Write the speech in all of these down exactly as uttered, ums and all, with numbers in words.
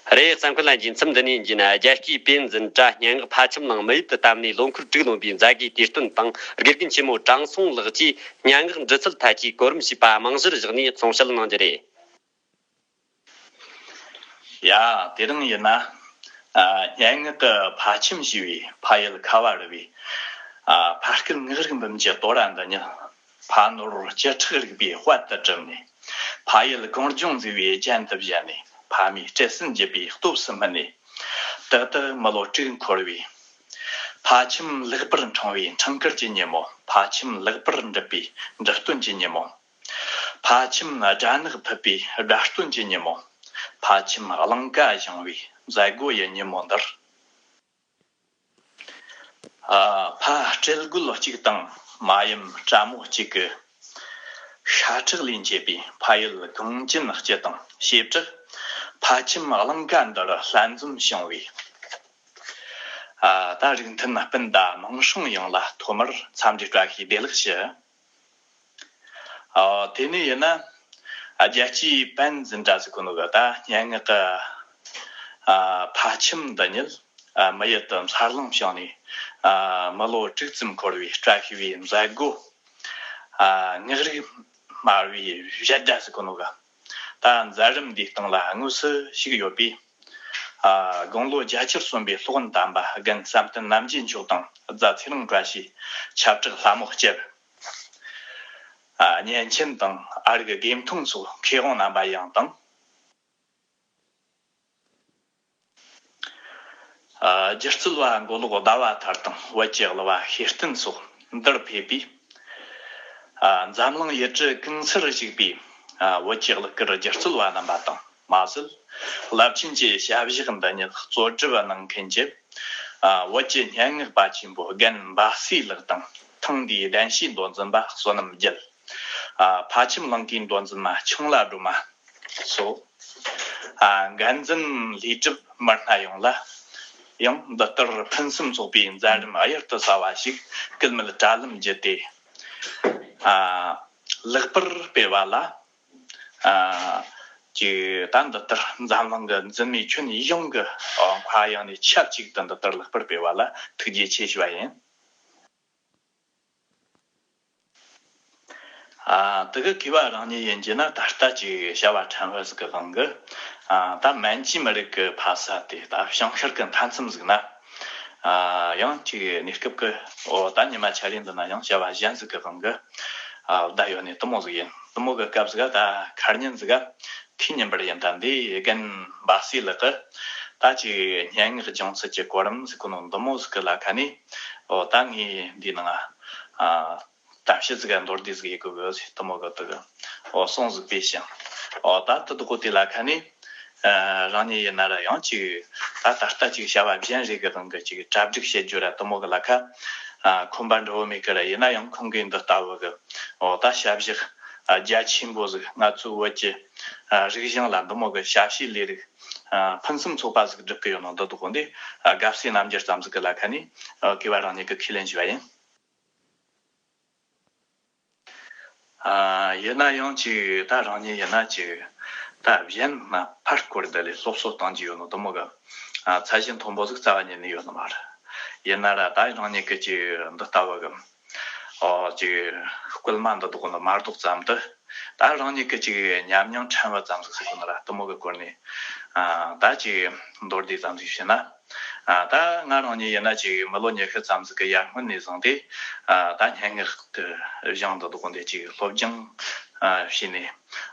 རེད། གསན་མཁན་ལྷན་རྒྱས། མཚམས་འདི་ནས་ཡིན་གྱི་ན། རྒྱལ་སྤྱིའི་པེ་ཨེན་ཛིན་ཏྲ་སྙན་ངག་ཕལ་ཆེམ་ནང་མི་ཡུལ་དུ་བཏབ་ནས་ལོ་འཁོར་དྲུག་ལོན་པའི་མཛད་སྒོའི་དུས་སྟོན་དང་། དགེ་རྒན་ཆེན་མོ་ཀྲང་སུང་ལགས་ཀྱིས་སྙན་ངག་འབྲི་ཚུལ་ཐད་ཀྱི་གོ་རིམ་ཞེས་པ་རྨང་གཞིར་བཞག་ནས་གསུང་བཤད་གནང་རྒྱུ་རེད། ཡ། དེ་རིང་ཡིན་ན། ཨ། སྙན་ངག་གི་ཕལ་ཆེམ་ཞེས་པའི་ཕ་ཡུལ་ཁ་བ་རི་བའི། ཨ། ཕ་སྐད་ངག་རིག་འབུམ་གྱི་དོ་ར་འདི་ཉིད། ཕ་ནོར་བཅུ་ཕྲག་རིག་པའི་དཔལ་དུ་གྲུབ་ནས། ཕ་ཡུལ་གངས་ལྗོངས་མཛེས་པའི་རྒྱན་དུ་བཞེངས་ནས། ཕ་མེས་སྤྲེལ་སྲིན་འགྱེད་པའི་སྟོབས་སུ་སྨིན་ནས། ཏག་ཏག་མི་ལོ་དྲུག་འཁོར་བའི། ཕལ་ཆེམ་ལེགས་པར་འཁྲུངས་པའི་འཁྲུངས་སྐར་གྱི་ཉིན་མོ། ཕལ་ཆེམ་ལེགས་པར་འགྲུབ་པའི་འགྲུབ་སྟོན་གྱི་ཉིན་མོ། ཕལ་ཆེམ་སྦྲ་ནག་ཕུབ་པའི་དགའ་སྟོན་གྱི་ཉིན་མོ། ཕལ་ཆེམ་གླིང་ག་བཞེངས་པའི་མཛད་སྒོ་ཡི་ཉིན་མོ་འདིར། ཨ། ཕ་སྤྲེལ་རྒོད་གཅིག་དང་མ་ཡུམ་སྤྲ་མོ་གཅིག་གི་ཤ་ཁྲག་ལས་མཆེད་པའི་ཕ་ཡུལ་གངས་ཅན་སྤྱི་དང་བྱེ་བྲག་ཕལ་ཆེམ་གླིང་ག་འདིར་ལྷན་འཛོམས་བྱུང་བའི། ཨ། ད་རིགས་མཐུན་སྤུན་ཟླ་མིང་སྲིང་ཡོངས་ལ་ཐོག་མར་འཚམས་འདྲི་བཀྲ་ཤིས་བདེ་ལེགས་ཞུ། ཨ། དེ་ནས་ཡིན་ན། ཨ། རྒྱལ་སྤྱིའི་པེ་ཨེན་ཛིན་ཏྲ་ཟེར་གོ་ནོ་གི་ད་སྙན་ངག་གི། ཨ། ཕལ་ཆེམ་འདི་ཉིད། ཨ། མི་ཡུལ་དུ་འཚར་ལོངས་བྱུང་ནས། ཨ། མི་ལོ་དྲུག་ཙམ་འཁོར་བའི་བཀྲ་ཤིས་པའི་མཛད་སྒོ། ཨ། ངག་རིག་སྨྲ་བའི་བཞད་སྒྲ་ཟེར་གོ་ནོ་གི། ད་མཛད་རིམ་འདིའི་སྟེང་ལ་དངོས་སུ་ཞུགས་ཡོད་པའི། ཨ། དགུང་ལོ་བརྒྱད་ཅུར་སོན་པའི་སློབ་དཔོན་དམ་པ་རྒན་བསམ་གཏན་རྣམ་རྒྱལ་མཆོག་དང་། རྫ་ཚེ་རིང་བཀྲ་ཤིས། ཆབ་བྲག་ལྷ་མོ་སྐྱབས། ཨ། གཉན་ཆེན་དང་ཨ་རིག་དགེ་མཐོང་སོགས་མཁས་དབང་རྣམ་པ་ཡང་དང་། ཨ། སྒྱུ་རྩལ་བ་མགོ་ལོག་ཟླ་བ་ཐར་དང་། བོད་ཀྱི་གླུ་བ་ཤེས་བསྟན་སོགས་འདིར་ཕེབས་པས། ཨ། འཛམ་གླིང་ཡུལ་གྲུ་གང་སར་བཞུགས་པའི། ཨ། བོད་ཀྱི་གླུ་གར་སྒྱུ་རྩལ་བ་རྣམ་པ་དང་མ་ཟད། རླབས་ཆེན་གྱི་ཞབས་ཞུ་འདི་ཉིད་གཙོ་སྒྲུབ་གནང་མཁན་གྱི། ཨ། བོད་ཀྱི་སྙན་ངག་པ་ཆེན་པོ་རྒན་འབའ་སྲས་ལགས་དང་། ཐེངས་འདིའི་གདན་ཞུའི་མདོ་འཛིན་པ་བསོད་ནམས་རྒྱལ། ཨ། ཕལ་ཆེམ་གླིང་གའི་མདོ་འཛིན་མ་ཆང་ལ་སྒྲོལ་མ་སོགས། ཨ། འགན་འཛིན་ལས་སྒྲུབ་མི་སྣ་ཡོངས་ལ་ཡང་འདི་ལྟར་ཕུན་སུམ་ཚོགས་པའི་མཛད་རིམ་གཡུར་དུ་ཟ་བ་ཞིག་སྐུལ་མེད་དྲ་ལམ་བརྒྱུད་དེ། ཨ། ལེགས་པར་སྤེལ་བ་ལ། ཨ། ཅིག་ད་འདི་ལྟར་འཛམ་གླིང་གི་འཛིན་མའི་ཁྱོན་ཡོངས་ཀྱི་མཁའ་དབྱིངས་ནས་ཆབས་ཅིག་ཏུ་འདི་ལྟར་ལེགས་པར་སྤེལ་བ་ལ་ཐུགས་རྗེ་ཆེ་ཞུ་བ་ཡིན། ཨ། དེ་གི་མཁས་པ་རང་ཉིད་ཡིན་གྱི་ན་ད་ལྟ་ཅིག་བྱ་བ་ཕྲན་བུ་ཟིག་གི་དབང་གིས། ཨ། ད་མན་ཇུའི་མི་རིགས་ཀྱི་ཕ་ས་དེ་ད་བྱང་ཤར་གྱི་མཐའ་མཚམས་ཟིག་ན། ཨ། ཡང་ཅིག་གནས་སྐབས་ཀྱི། འོ། ད་ཉི་མ་ཆ་རེ་འདི་ན་ཡང་བྱ་བ་གཞན་ཟིག་གི་དབང་གིས། ཨ། བསྡད་ཡོད་ནི་དེ་མོ་ཟིག་ཡིན། དེ་མོ་གི་སྐབས་ཟིག་ག་ད་ཁ་ཉིན་ཟིག་ག་དུས་ཉིན་པར་ཡིན། ད་འདི་རྒན་འབའ་སྲས་ལགས་ཀྱིས་ད་ཅིག་སྙན་ངག་སྦྱོང་ཚུལ་གྱི་གོ་རིམ་ཟེར་གོ་ནོ་འདི་མོ་ཟིག་གི་ལ་ཁ་ནས། འོ། ད་ངས་འདི་ནང་། ཨ། གཏམ་བཤད་ཟིག་ག་མདོར་བསྡུས་ཟིག་ཡེ་གོ་གི་ཟེར། དེ་མོ་གི་དེ་གི། འོ། གསུང་ཟིག་སྤེལ་ཞིང་། འོ། ད་དེ་དག་གོ་དེ་ལ་ཁ་ནས། ཨ། རང་ཉིད་ཡིན་ན་ར་ཡང་ཅིག་ད་ད་ལྟ་ཅིག་བྱ་བ་གཞན་རེ་གི་དབང་གིས་ཅིག་གྲ་སྒྲིག་བྱེད་རྒྱུ་ར་དེ་མོ་གི་ལ་ཁ། ཨ། ཁོམ་པ་འགྲོ་བོ་མེད་གི་ར་ཡིན་ན་ཡང་ཁོང་གིས་འདི་ལྟ་བུ་གི། འོ། ད་བྱ་བཞག་ཨ། རྒྱ་ཆེན་པོ་ཟིག་ང་ཚོའི་བོད་ཀྱི། ཨ། རིག་གཞུང་ལ་འདི་མོ་གི་ཞབས་ཕྱི་ལས་རིགས། ཨ། ཕུན་སུམ་ཚོགས་པ་ཟིག་སྒྲུབ་གི་ཡོད་ནོ་འདི་དག་གོ་འདི། ཨ། དགའ་བསུའི་རྣམ་འགྱུར་ཙམ་ཟིག་གི་ལ་ཁ་ནས། ཨ། མཁས་པ་རང་ཉིད་ཀྱིས་ཁས་ལེན་ཞུས་པ་ཡིན། ཨ། ཡིན་ན་ཡང་ཅིག་ད་རང་ཉིད་ཡིན་ན་ཅིག་ད་གཞན་ཕར་སྐོར་འདི་ལས་སློབ་གསོ་གཏོང་རྒྱུ་ཡོད་ནོ་དེ་མོ་གི། ཨ། ཚད་གཞི་མཐོན་པོ་ཟིག་རྩ་བ་ཉིད་ནས་ཡོད་ནི་མ་རེད། ཡིན་ན་ར་ད་རང་ཉིད་ཀྱི་ཅིག་འདི་ལྟ་བུ་གི། ཨོ། ཅིག་སྐུལ་མ་འདི་དག་ནི་མ་གཏོགས་ཙམ་དུ། ད་རང་ཉིད་ཀྱི་ཅིག་ཉམས་མྱོང་ཕྲན་བུ་ཙམ་ཟིག་ཟེར་གོ་ནི་ར་དེ་མོ་གི་སྐོར་ནས། ཨ། ད་ཅིག་མདོར་བསྡུས་ཙམ་ཟིག་བཤད་ན། ཨ། ད་ང་རང་ཉིད་ཡིན་ན་ཅིག་མི་ལོ་ཉི་ཤུ་ཙམ་ཟིག་གི་ཡར་སྔོན་ནས་བཟུང་སྟེ། ཨ། ད་སྙན་ངག་གི་གཞུང་འདི་དག་འདི་ཅིག་སློབ་སྦྱོང་བྱས་ནས།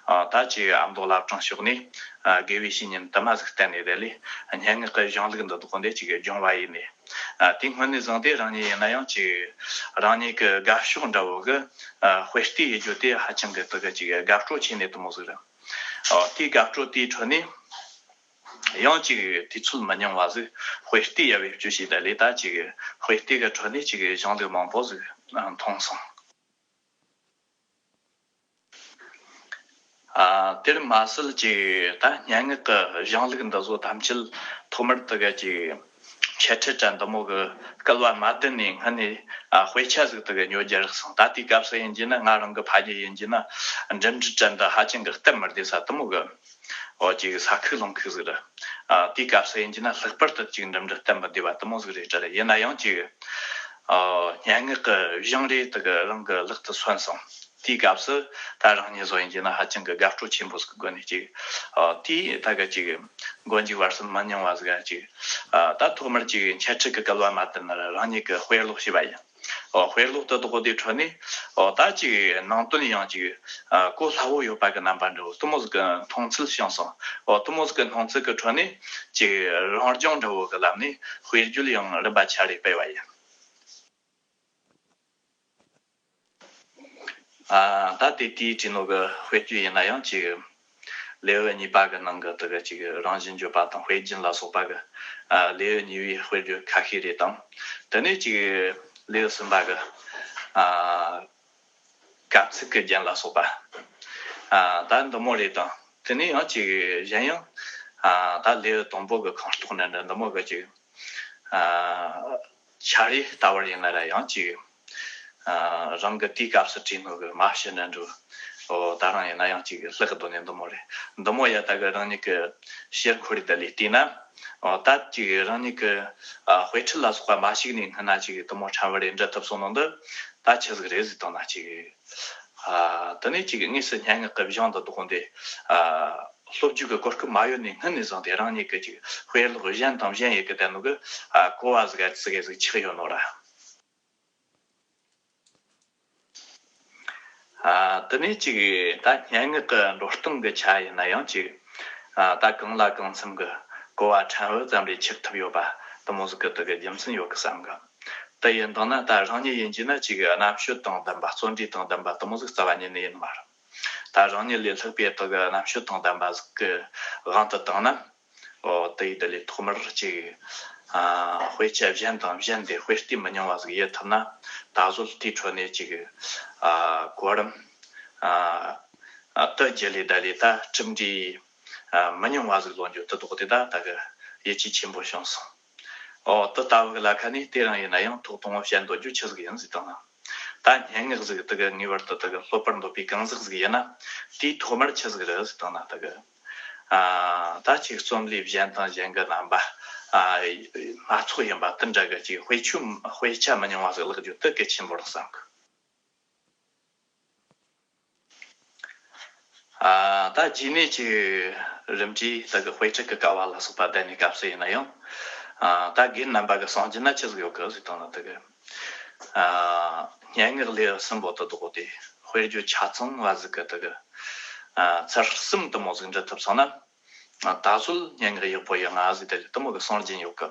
ཨ། ད་ཅིག་ཨ་མདོ་བླ་བྲང་ཕྱོགས་ནས། ཨ། དགེ་བའི་བཤེས་གཉེན་དུ་མ་ཟིག་བསྟེན་ནས། དེ་ལས་སྙན་ངག་གི་གཞུང་ལུགས་འདི་དག་འདི་ཅིག་སྦྱོང་བ་ཡིན་ནས། ཨ། དེའི་སྔོན་ནས་བཟུང་སྟེ་རང་ཉིད་ཡིན་ན་ཡང་ཅིག་རང་ཉིད་ཀྱི་དགའ་ཕྱོགས་འདྲ་བོ་གི། ཨ། དཔེ་ལྟ་ཡེ་རྒྱུ་དེ་ཧ་ཅང་གི་དེ་གི་ཅིག་དགའ་སྤྲོ་ཆེ་ནི་དེ་མོ་ཟིག་རེད། ཨོ། དེའི་དགའ་སྤྲོ་དེའི་ཁྲོད་ནས་ཡང་ཅིག་དུས་ཚོད་མི་ཉུང་བ་ཟིག་དཔེ་ལྟ་ཡེ་བའི་བཅུ་ཞིག་ད་ལས། ད་ཅིག་དཔེ་ལྟ་གི་ཁྲོད་ནས་ཅིག་གཞུང་ལུགས་མང་པོ་ཟིག་མཐོང་སོང་། ཨ། དེར་མ་ཟད་ཅིག་ད་སྙན་ངག་གི་གཞུང་ལུགས་འདི་ཚོ་ཐམས་ཅད་ཐོག་མར་དེ་ག་ཅིག་འཆད་ཁྲིད་དྲ་འདི་མོ་གི་སྐལ་བ་མ་ལྡན་ནས་སྔོན་ནས། ཨ། དཔེ་ཆ་ཟིག་དེ་ག་ཉོ་རྒྱུ་རག་སོང་། ད་དེའི་སྐབས་སུ་ཡིན་གྱི་ན་ང་རང་གི་ཕ་གི་ཡིན་གྱི་ན་འགྲིམ་འགྲུལ་དྲ་འདི་ཧ་ཅང་གི་སྟབས་མི་བདེ་ས་དེ་མོ་གི། འོ། ཅིག་ས་ཁུག་ལུང་ཁུག་ཟིག་རེད། ཨ། དེའི་སྐབས་སུ་ཡིན་གྱི་ན་ལྷག་པར་དུ་ཅིག་འགྲིམ་འགྲུལ་བརྟན་པོ་འདུས་པ་དེ་མོ་ཟིག་རེད་དྲ་རེད། ཡིན་ན་ཡང་ཅིག་ཨ། སྙན་ངག་གི་གཞུང་རེ་དེ་གི་རང་གི་ལག་ཏུ་སོན་སོང་། དེའི་སྐབས་སུ་ད་རང་ཉིད་བཟོ་ཡིན་གྱི་ན་ཧ་ཅང་གི་དགའ་སྤྲོ་ཆེན་པོ་ཟིག་གི་སྒོ་ནས་ཅིག་ཨ། དེའི་ད་གི་ཅིག་མགོ་མཇུག་བར་གསུམ་མི་ཉུང་བ་ཟིག་ག་ཅིག་ཨ། ད་ཐོག་མར་ཅིག་འཆད་ཁྲིད་ཀྱི་སྐལ་བ་མ་དར་ན་ར་རང་ཉིད་ཀྱི་དཔེ་ཀློག་བྱས་པ་ཡིན། ཨོ། དཔེ་ཀློག་དེ་དག་དེའི་ཁྲོད་ནས། ཨོ། ད་ཅིག་ནང་དོན་ཡང་ཅིག་ཨ། གོ་སླ་བོ་ཡོད་པ་གི་རྣམ་པ་འདྲ་བོ་དེ་མོ་ཟིག་གི་མཐོང་ཚུལ་བྱུང་སོང་། ཨོ། དེ་མོ་ཟིག་གི་མཐོང་ཚུལ་གི་ཁྲོད་ནས་ཅིག་རང་སྦྱོང་འདྲ་བོ་གི་ལམ་ནས་དཔེར་བརྗོད་ཡང་རིམ་པ་ཆ་རེ་སྤེལ་བ་ཡིན། ཨ། ད་དེ་དེའི་བྲིས་ནོ་གི་དཔེར་བརྗོད་ཡིན་ན་ཡང་ཅིག་ལེའུ་གཉིས་པ་གི་ནང་གི་དེ་གི་ཅིག་རང་བཞིན་བརྗོད་པ་དང་དཔེ་རྒྱན་ལ་སོགས་པ་གི་ཨ། ལེའུ་གཉིས་པའི་དཔེར་བརྗོད་ཁ་ཤས་རེ་དང་། དེ་ནས་ཅིག་ལེའུ་གསུམ་པ་གི་ཨ། གབ་ཚིག་གི་རྒྱན་ལ་སོགས་པ། ཨ། ད་འདི་མོ་རེ་དང་། དེ་ནས་ཡང་ཅིག་གཞན་ཡང་། ཨ། ད་ལེའུ་དང་པོ་གི་ཁོངས་གཏོགས་ནི་འདྲ་འདི་མོ་གི་ཅིག་ཨ། འཆར་ཡིག་ལྟ་བུར་ཡིན་ན་ར་ཡང་ཅིག་ཨ། རང་གི་དེའི་སྐབས་སུ་བྲིས་ནོ་གི་མ་ཕྱི་ནི་འདྲ། ཨོ། ད་རང་ཡིན་ན་ཡང་ཅིག་ལྷག་གི་དོན་ནི་འདི་མོ་རེད། འདི་མོ་ཡ་ད་གི་རང་ཉིད་ཀྱི་ཕྱིར་འཁོར་རེ་ད་ལས་བལྟས་ན། ཨོ། ད་ཅིག་རང་ཉིད་ཀྱི་ཨ། དཔེ་ཁྲིད་ལ་སོགས་པ་མ་ཞུགས་ནས་སྔ་ན་ཅིག་དེ་མོ་ཕྲན་བུ་རེ་འབྲི་ཐུབ་སོང་ནོ་འདི་ད་ཆི་ཟིག་རེད་ཟེར་བཏང་ན་ཅིག་ཨ། དེ་ནས་ཅིག་དངོས་སུ་སྙན་ངག་གི་གཞུང་དེ་དག་འདི་ཨ། སློབ་རྒྱུ་གི་གོ་སྐབས་མ་ཡོད་ནས་སྔོན་ནས་བཟུང་སྟེ་རང་ཉིད་ཀྱི་ཅིག་དཔེ་ཀློག་གཞན་དང་གཞན་ཡི་གི་དེ་ནོ་གི་ཨ། གོ་བ་ཟིག་ཟིག་ཟིག་ཆགས་ཡོད་ནོ་ར། ཨ། དེ་ནས་ཅིག་ད་སྙན་ངག་གི་འགྲོ་སྟངས་ཀྱི་ཆ་ཡིན་ན་ཡང་ཅིག་ཨ། ད་གང་ལ་གང་འཚམ་གྱི་གོ་བ་ཕྲན་བུ་ཙམ་རེ་ཆགས་ཐུབ་ཡོད་པ་དེ་མོ་ཟིག་གི་དེ་གི་རྒྱུ་མཚན་ཡོད་གི་བསམ་གི། དེ་ཡིན་དང་ན་ད་རང་ཉིད་ཡིན་གྱི་ན་ཅིག་རྣམ་དཔྱོད་དང་ལྡན་པ་བརྩོན་འགྲུས་དང་ལྡན་པ་དེ་མོ་ཟིག་རྩ་བ་ཉིད་ནས་ཡིན་མ་རེད། ད་རང་ཉིད་ལས་ལྷག་པའི་དེ་གི་རྣམ་དཔྱོད་དང་ལྡན་པ་ཟིག་གི་དབང་དུ་བཏང་ན། ཨོ། དེ་ཡི་དེ་ལས་ཐོག་མར་ཅིག་ཨ། དཔེ་ཆ་གཞན་དང་གཞན་དེ་དཔེ་ལྟས་མི་ཉུང་བ་ཟིག་ཡེད་ཐུབ་ན། ད་གཟོད་དེའི་ཁྲོད་ནས་ཅིག་ཨ། གོ་རིམ་ཨ། ཨ། དེ་རྒྱུད་ལས་ད་ལས་ད་གྲུབ་འབྲས་ཨ། མི་ཉུང་བ་ཟིག་ལོན་རྒྱུ་དེ་དག་དེ་ད་ད་གི་ཡིད་ཆེས་ཆེན་པོ་བྱུང་སོང་། ཨོ། དེ་ལྟ་བུ་གི་ལ་ཁ་ནས་དེ་རིང་ཡིན་ན་ཡང་ཐོག་དང་པོ་བཤད་འདོད་རྒྱུ་ཆི་ཟིག་ཡིན་ཟེར་བཏང་ན། ད་སྙན་ངག་ཟིག་དེ་གི་ངེས་པར་དུ་དེ་གི་སློབ་པར་འདོད་པའི་གང་ཟག་ཟིག་ཡིན་ན། དེའི་ཐོག་མར་ཆི་ཟིག་རེད་ཟེར་བཏང་ན་དེ་གི་ཨ། ད་ཅིག་རྩོམ་ལུས་གཞན་དང་གཞན་གྱི་རྣམ་པ་ཨ། སྣ་ཚོགས་ཡིན་པ་དེ་འདྲ་གི་ཅིག་དཔེ་ཆོས་དཔེ་ཆ་མི་ཉུང་བ་ཟིག་བཀླག་རྒྱུ་དེ་གལ་ཆེན་པོ་རེད་བསམ་གི། ཨ། ད་རྗེས་ནས་ཅིག་རིམ་གྲོའི་དེ་གི་དཔེ་ཁྲིད་ཀྱི་སྐལ་བ་ལ་སོགས་པ་ལྡན་ནས་སྐབས་སུ་ཡིན་ན་ཡང་། ཨ། ད་དགེ་རྒན་རྣམ་པ་གི་གསུང་རྒྱུན་ན་ཆི་ཟིག་ཡོད་གི་ཟེར་བཏང་ན་དེ་གི་ཨ། སྙན་ངག་ལེའུ་གསུམ་པོ་དེ་དག་དེ་དཔེར་བརྗོད་ཆ་ཚང་བ་ཟིག་གི་དེ་གི་ཨ། ཚར་གསུམ་དེ་མོ་ཟིག་འབྲི་ཐུབ་སོང་ན། ད་གཟོད་སྙན་ངག་ཡག་པོ་ཡོད་ང་ཟིག་དེ་ལས་དེ་མོ་གི་གསུང་རྒྱུན་ཡོད་གི།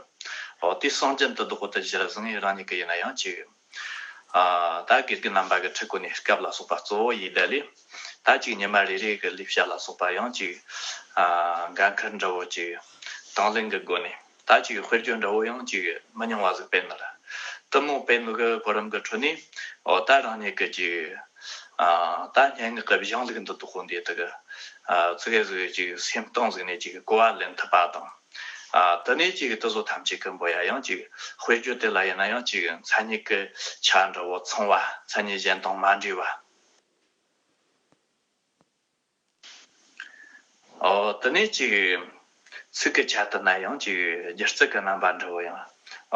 འོ། དེའི་གསུང་རྒྱུན་དེ་དག་དེ་གཞིར་བཟུང་ངས་རང་ཉིད་ཀྱི་ཡིན་ན་ཡང་ཅིག་ཨ། ད་དགེ་རྒན་རྣམ་པ་གི་ཁྲིད་གོ་ནས་སྐབས་ལ་སོགས་པ་གཙོ་བོ་ཡིན་དེ་ལས། ད་ཅིག་ཉི་མ་རེ་རེ་གི་ལས་བྱ་ལ་སོགས་པ་ཡང་ཅིག་ཨ། འགན་ཁུར་འདྲ་བོ་ཅིག་དང་ལེན་གི་སྒོ་ནས། ད་ཅིག་དཔེར་བརྗོད་འདྲ་བོ་ཡང་ཅིག་མི་ཉུང་བ་ཟིག་སྤེལ་ནི་རེད། དེ་མོ་སྤེལ་ནི་གི་གོ་རིམ་གི་ཁྲོད་ནས། འོ། ད་རང་ཉིད་ཀྱི་ཅིག་ཨ། ད་སྙན་ངག་གི་གཞུང་ལུགས་འདི་དག་འདི་དེ་གི་ཨ། ཙི་གེ་ཟིག་ཅིག་སེམས་གཏིང་ཟིག་ནས་ཅིག་གོ་བ་ལེན་ཐུབ་པ་དང་། ཨ། དེ་ནས་ཅིག་དེ་ཚོ་ཐམས་ཅད་ཀྱི་འབོ་ཡ་ཡང་ཅིག་དཔེར་བརྗོད་དེ་ལ་ཡིན་ན་ཡང་ཅིག་མཚན་ཉིད་ཀྱི་ཆ་འདྲ་བོ་ཚང་བ། མཚན་ཉིད་གཞན་དང་མ་འདྲེས་པ། ཨོ། དེ་ནས་ཅིག་ཚིག་གི་ཆ་དེ་ན་ཡང་ཅིག་སྒྱུ་རྩལ་གྱི་རྣམ་པ་འདྲ་བོ་ཡང་།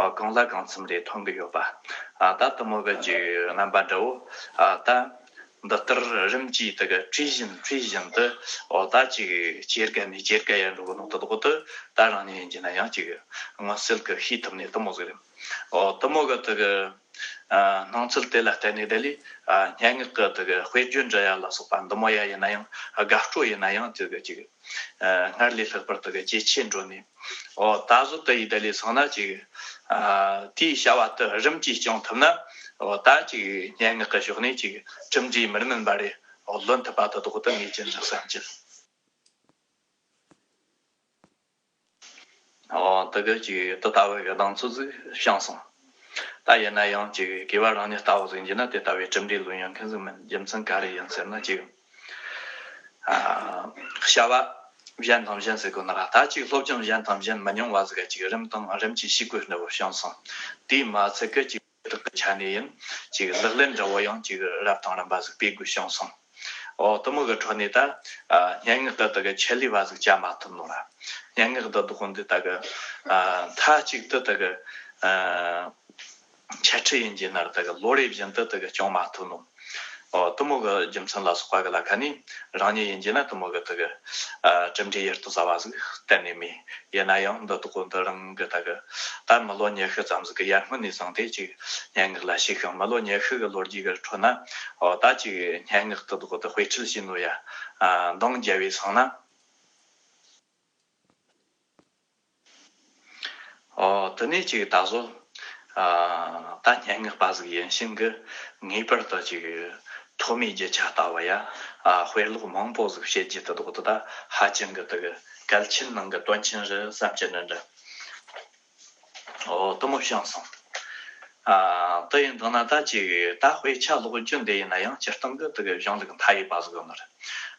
ཨོ། གང་ལ་གང་འཚམ་རེ་ཐོན་གི་ཡོད་པ། ཨ། ད་དེ་མོ་གི་ཅིག་རྣམ་པ་འདྲ་བོ། ཨ། ད་འདི་ལྟར་རིམ་གྱིས་དེ་གི་བྲིས་བཞིན་བྲིས་བཞིན་དུ། ཨོ། ད་ཅིག་ཇེ་དགའ་ནས་ཇེ་དགའ་ཡར་འགྲོ་གི་ནོ་དེ་དག་དེ་ད་རང་ཉིད་ཡིན་གྱི་ན་ཡང་ཅིག་མངོན་གསལ་གྱི་ཤེས་ཐུབ་ནི་དེ་མོ་ཟིག་རེད། ཨོ། དེ་མོ་གི་དེ་གི་ཨ། སྣང་ཚུལ་དེ་ལ་བརྟེན་ནས་དེ་ལས། ཨ། སྙན་ངག་གི་དེ་གི་དཔེར་བརྗོད་འབྲི་ཡ་ལ་སོགས་པ་འདི་མོ་ཡ་ཡིན་ན་ཡང་། དགའ་སྤྲོ་ཡིན་ན་ཡང་དེ་གི་ཅིག་ཨ། སྔར་ལས་ལྷག་པར་དེ་གི་ཇེ་ཆེར་འགྲོ་ནས། ཨོ། ད་གཟོད་དེ་ཡི་དེ་ལས་སོང་ན་ཅིག་ཨ། དེའི་བྱ་བ་དེ་རིམ་གྱིས་སྐྱོང་ཐུབ་ན། ཨོ། ད་ཅིག་སྙན་ངག་གི་ཕྱོགས་ནས་ཅིག་གྲུབ་འབྲས་མི་དམན་པ་རེ། ཨོ། ལོན་ཐུབ་པ་དེ་དག་དེ་ངེས་ཅན་རེད་བསམ་གྱི། ཨོ། དེ་གི་ཅིག་དེ་ལྟ་བུ་གི་གདེང་ཚོད་ཟིག་བྱུང་སོང་། ད་ཡིན་ན་ཡང་ཅིག་དགེ་བ་རང་ཉིད་ལྟ་བུ་ཟིག་ཡིན་གྱི་ན་དེ་ལྟ་བུའི་གྲུབ་འབྲས་ལོན་ཡོང་མཁན་ཟིག་མིན། རྒྱུ་མཚན་ག་རེ་ཡིན་ཟེར་ན་ཅིག་ཨ། བྱ་བ་གཞན་དང་གཞན་ཟེར་དགོས་ན་ར། ད་ཅིག་སློབ་སྦྱོང་གཞན་དང་གཞན་མི་ཉུང་བ་ཟིག་ག་ཅིག་རིམ་དང་རིམ་གྱིས་ཤེས་དགོས་འདྲ་བོ་བྱུང་སོང་། དེས་མ་ཚད་གི་ཅིག་དག་གི་ཆ་ནས་ཡིན། ཅིག་ལག་ལེན་འདྲ་བོ་ཡང་ཅིག་རབ་དང་རིམ་པ་ཟིག་སྤེལ་དགོས་བྱུང་སོང་། ཨོ་དེ་མོ་གི་ཁྲོད་ནས་ད་ཨ་སྙན་ངག་གི་དེ་གི་ཆེད་ལས་བ་ཟིག་བྱ་མ་ཐུབ་ནོ་ར། སྙན་ངག་འདི་དག་འདི་ད་གི་ཨ་མཐའ་གཅིག་ཏུ་ད་གི་ཨ་འཆད་ཁྲིད་ཡིན་གྱི་ན་ར་ད་གི་ལོ་རེ་བཞིན་དུ་ད་གི་སྐྱོང་མ་ཐུབ་ནོ། ཨོ་དེ་མོ་གི་རྒྱུ་མཚན་ལ་སོགས་པ་གི་ལ་ཁ་ནས་རང་ཉིད་ཡིན་གྱི་ན་དེ་མོ་གི་ད་གི་ཨ་གྲུབ་འབྲས་ཡུན་རིང་བཟང་བ་ཟིག་གཏན་ནས་མེད། ཡིན་ན་ཡང་འདི་དག་འདི་རང་གི་ད་གི་ད་མི་ལོ་ཉི་ཤུ་ཙམ་ཟིག་གི་ཡར་སྔོན་ནས་བཟུང་སྟེ་ཅིག་སྙན་ངག་ལ་ཞུགས་ཤིང་། མི་ལོ་ཉི་ཤུ་གི་ལོ་རྒྱུས་གི་ཁྲོད་ན་ཨོ་ད་ཅིག་སྙན་ངག་འདི་དག་འདི་དཔེ་ཁྲིད་བྱས་ནོ་ཡ་ཨ་འདང་བརྒྱབ་པའི་སང་ན། ཨོ་དེ་ནས་ཅིག་ད་གཟོད་ཨ་ད་སྙན་ངག་པ་ཟིག་ཡིན་ཕྱིན་གི་ངེས་པར་དུ་ཅིག་ཐོག་མའི་རྒྱུ་ཆ་ལྟ་བུ་ཡ་ཨ་དཔེ་ཀློག་མང་པོ་ཟིག་བྱེད་རྒྱུ་དེ་དག་དེ་ད་ཧ་ཅང་གི་དེ་གི་གལ་ཆེན་ནང་གི་དོན་ཆེན་རེད་བསམ་གྱི་འདྲ་འདྲ། ཨོ་དེ་མོ་བྱུང་སོང་། ཨ་དེ་ཡིན་དང་ན་ད་ཅིག་ད་དཔེ་ཆ་ཀློག་རྒྱུ་འདི་ཡིན་ན་ཡང་སྤྱིར་བཏང་གི་དེ་གི་གཞུང་ལུགས་མཐའ་ཡས་པ་ཟིག་ཡོད་ནི་རེད།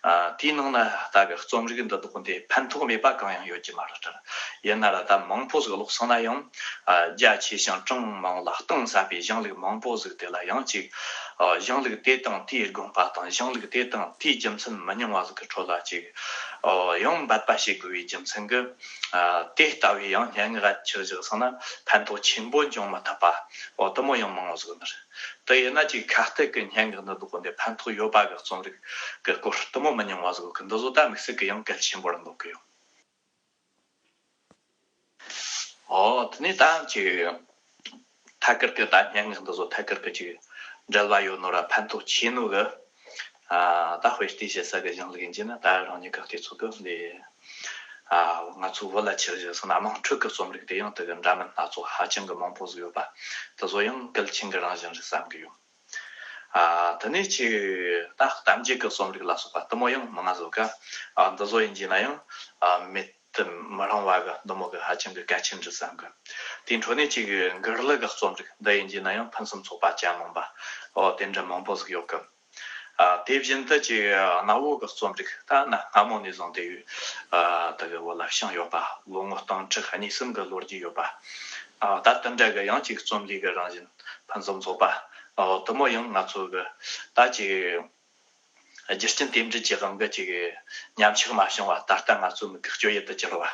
ཨ་དེའི་ནང་ན་ད་གི་རྩོམ་རིག་འདི་དག་འདི་ཕན་ཐོགས་མེད་པ་གང་ཡང་ཡོད་ཀྱི་མ་རེད་དྲ། ཡིན་ན་ར་ད་མང་པོ་ཟིག་ཀློག་སོང་ན་ཡང་ཨ་རྒྱ་ཆེ་ཞིང་གྲངས་མང་ལ་གཏིང་ཟབ་པའི་གཞུང་ལུགས་མང་པོ་ཟིག་དེ་ལ་ཡང་ཅིག་ཨ་གཞུང་ལུགས་དེ་དང་དེའི་དགོངས་པ་དང་གཞུང་ལུགས་དེ་དང་དེའི་རྒྱུ་མཚན་མི་ཉུང་བ་ཟིག་གི་ཁྲོད་ལ་ཅིག་ཨ་ཡང་འབད་པ་བྱེད་དགོས་པའི་རྒྱུ་མཚན་གི་ཨ་དེ་ལྟ་བུའི་ཡང་སྙན་ངག་ཆི་བཞག་སོང་ན་ཕན་ཐོགས་ཆེན་པོ་འབྱུང་མི་ཐུབ་པ་འོ་དེ་མོ་ཡང་མང་བོ་ཟིག་ཡོད་ནི་རེད། དེ་ཡིན་ན་ཅིག་ཁ་གཏད་ཀྱི་སྙན་ངག་ནི་དག་འདི་ཕན་ཐོགས་ཡོད་པ་གི་རྩོམ་རིག་གི་སྐོར་དེ་མོ་མི་ཉུང་བ་ཟིག་གི་འདི་ཚོ་ད་དམིགས་བསལ་གི་ཡང་གལ་ཆེན་པོ་རེད་འདོད་གི་ཡོད། ཨོ་དེ་ནས་ད་ཅིག་ཐད་ཀར་གི་ད་སྙན་ངག་འདི་ཚོ་ཐད་ཀར་གི་ཅིག་འབྲེལ་བ་ཡོད་ནོ་ར་ཕན་ཐོགས་ཆེ་ནོ་གི་ཨ་ད་དཔེ་ལྟ་བྱེད་ས་གི་གཞུང་ལུགས་ཡིན་གྱི་ན་ད་རང་ཉིད་གི་ལྟོས་ཚོད་གི་འདི་ཨ་ང་ཚོ་བོད་ལ་ཆི་བཞག་སོང་ན་དམངས་ཁྲོད་གི་རྩོམ་རིག་དེ་ཡང་དེ་གི་འདྲ་མིན་སྣ་ཚོགས་ཧ་ཅང་གི་མང་པོ་ཟིག་ཡོད་པ་དེ་ཚོ་ཡང་གལ་ཆེན་གི་རང་བཞིན་རེད་བསམ་གི་ཡོད། ཨ་དེ་ནས་ཅིག་ད་གཏམ་རྒྱུད་ཀྱི་རྩོམ་རིག་ལ་སོགས་པ་དེ་མོ་ཡང་མང་ང་ཟིག་ག་ཨ་འདི་ཚོ་ཡིན་གྱི་ན་ཡང་ཨ་མེད་དུ་མི་རུང་བ་གི་འདི་མོ་གི་ཧ་ཅང་གི་གལ་ཆེན་རེད་བསམ་གི། དེའི་འཕྲོ་ནས་ཅིག་མགུར་གླུ་གི་རྩོམ་རིག་འདི་ཡིན་གྱི་ན་ཡང་ཕུན་སུམ་ཚོགས་པ་ཅན་མང་པ་ཨོ་དེ་འདྲ་མང་པོ་ཟིག་ཡོད་གི། ཨ་དེ་བཞིན་དུ་ཅིག་གནའ་བོ་གི་རྩོམ་རིག་ད་གནའ་སྔ་མོ་ནས་བཟུང་སྟེ་ཡོད་ཨ་དེ་གི་བོད་ལ་བྱུང་ཡོད་པ་ལོ་ངོ་སྟོང་ཕྲག་གཉིས་གསུམ་གི་ལོ་རྒྱུས་ཡོད་པ་ཨ་ད་དེ་འདྲ་གི་ཡང་ཅིག་རྩོམ་ལུས་གི་རང་བཞིན་ཕུན་སུམ་ཚོགས་པ་ཨོ་དེ་མོ་ཡང་ང་ཚོ་གི་ད་ཅིག་རྒྱུ་རྐྱེན་རྟེན་འབྲེལ་གྱི་དབང་གིས་ཅིག་ཉམས་ཆག་མ་བྱུང་བ་ད་ལྟ་ང་ཚོ་མིག་གི་སྤྱོད་ཡུལ་དུ་གྱུར་བ།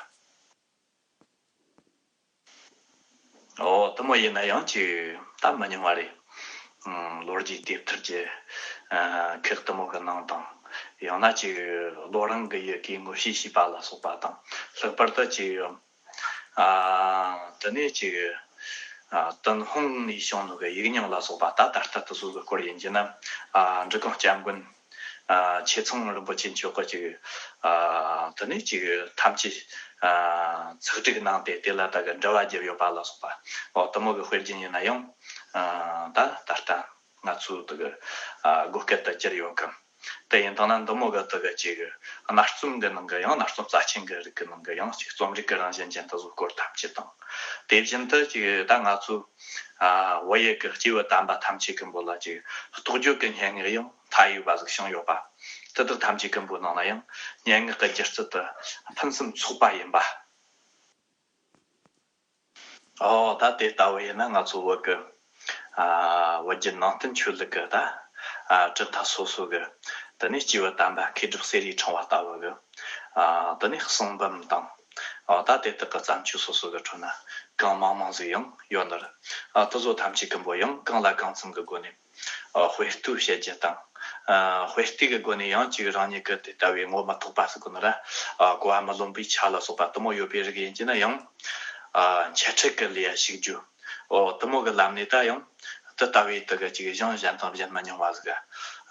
ཨོ་དེ་མོ་ཡིན་ན་ཡང་ཅིག་ད་མི་ཉུང་བ་རེད། ཨང་ལོ་རྒྱུས་དེབ་ཐེར་གྱི་ཨ་ཁག་དེ་མོ་གི་ནང་དང་ཡང་ན་ཅིག་བློ་རིང་གི་ཡི་གེ་ངོ་ཤེས་བྱས་པ་ལ་སོགས་པ་དང་ལྷག་པར་དུ་ཅིག་ཨ་དེ་ནས་ཅིག་ཨ་ཏུན་ཧོང་ནས་བྱུང་ནོ་གི་ཡིག་རྙིང་ལ་སོགས་པ་ད་ད་ལྟ་དེ་ཚོ་གི་སྐོར་ཡིན་གྱི་ན་ཨ་འབྲི་གུང་སྐྱབས་མགོན་ཨ་ཆོས་ཚང་རིན་པོ་ཆེ་མཆོག་གིས་ཅིག་ཨ་དེ་ནས་ཅིག་ཐམས་ཅད་ཨ་ཚེག་སྒྲིག་གནང་སྟེ་དེ་ལ་ད་གི་འགྲེལ་བ་བརྒྱབ་ཡོད་པ་ལ་སོགས་པ་འོ་དེ་མོ་གི་དཔེ་རྒྱུན་ཡིན་ན་ཡང་ཨ་ད་ད་ལྟ་ང་ཚོའི་དེ་གི་ཨ་བགོ་སྐལ་དུ་གྱུར་ཡོད་གི། དེ་ཡིན་དང་ན་འདི་མོ་གི་དེ་གི་ཅིག་གནའ་རྩོམ་གི་ནང་གི་ཡང་གནའ་རྩོམ་རྩ་ཆེན་གི་རིགས་གི་ནང་གི་ཡང་ཅིག་རྩོམ་རིག་གི་རང་བཞིན་ཅན་དེ་ཚོ་སྐོར་ཐམས་ཅད་དང་། དེ་བཞིན་དུ་ཅིག་ད་ང་ཚོ་ཨ་བོད་ཡུལ་གི་སྐྱེས་བུ་དམ་པ་ཐམས་ཅད་ཀུན་པོ་ལ་ཅིག་རྟོགས་བརྗོད་ཀྱི་སྙན་ངག་ཡང་མཐའ་ཡས་པ་ཟིག་བྱུང་ཡོད་པ། དེ་དག་ཐམས་ཅད་ཀུན་པོའི་ནང་ན་ཡང་སྙན་ངག་གི་སྒྱུ་རྩལ་དེ་ཕུན་སུམ་ཚོགས་པ་ཡིན་པ། ཨོ་ད་དེ་ལྟ་བུ་ཡིན་ན་ང་ཚོ་བོད་ཀྱི་ཨ་བོད་བརྒྱུད་ནང་བསྟན་ཆོས་ལུགས་ཀྱི་ད་ཨ་གྲུབ་མཐའ་སོ་སོ་གི་དེ་ནས་སྐྱེས་བུ་དམ་པ་མཁས་གྲུབ་གསེར་རིའི་ཕྲེང་བ་ལྟ་བུ་གི་ཨ་དེ་ནས་གསུང་འབུམ་དང་ཨོ་ད་དེ་དག་གི་བརྩམས་ཆོས་སོ་སོ་གི་ཁྲོད་ན་གང་མང་མང་ཟིག་ཡང་ཡོད་ནི་རེད། ཨ་དེ་ཚོ་ཐམས་ཅད་ཀུན་པོ་ཡང་གང་ལ་གང་འཚམ་གི་སྒོ་ནས་ཨ་དཔེ་ལྟོས་བྱེད་རྒྱུ་དང་། ཨ་དཔེ་ལྟོས་ཀྱི་སྒོ་ནས་ཡང་ཅིག་རང་ཉིད་ཀྱི་དེ་ལྟ་བུའི་ངོ་མ་ཐོགས་པ་ཟེར་དགོས་ན་ར། ཨ་གོ་བ་མི་ལོན་པའི་ཆ་ལ་སོགས་པ་དེ་མོ་ཡོད་པའི་རིགས་ཡིན་གྱི་ན་ཡང་། ཨ་འཆད་ཁྲིད་ཀྱི་ལས་ཞུགས་རྒྱུ། ཨོ་དེ་མོ་གི་ལམ་ནས་ད་ཡང་། དེ་ལྟ་བུའི་དེ་གི་ཅིག་གཞུང་གཞན་དང་གཞན་མི་ཉུང་བ་ཟིག་ག་